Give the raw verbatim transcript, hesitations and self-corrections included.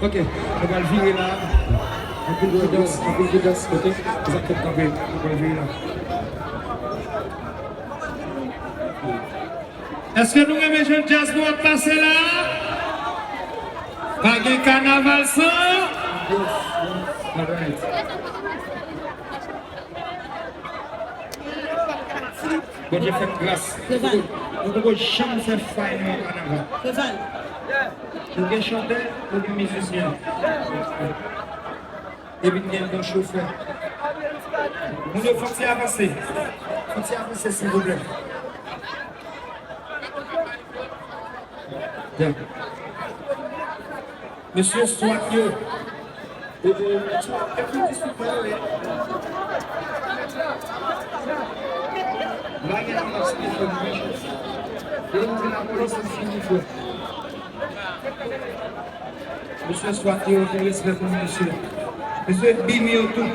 Ok, nou pral vire la. Anpil pridans, anpil pridans. Ok, zafè kanpe, nou pral vire la. Èske nou renmen jan djaz nou ap pase la? Pa gen kanaval san. Alright. Bondye fè m gras. Preval. Nou poko janm fè fay nan yon kanaval. Preval. Ou gen chantè, ou gen mizisyen. Epi n gen bon chofè. Moun yo, fòk ti avanse. Fòk ti avanse, silvouplè. Mesye swat yo. Mesye swat yo, fè respè pou mesye. Mesye bimi yo tou.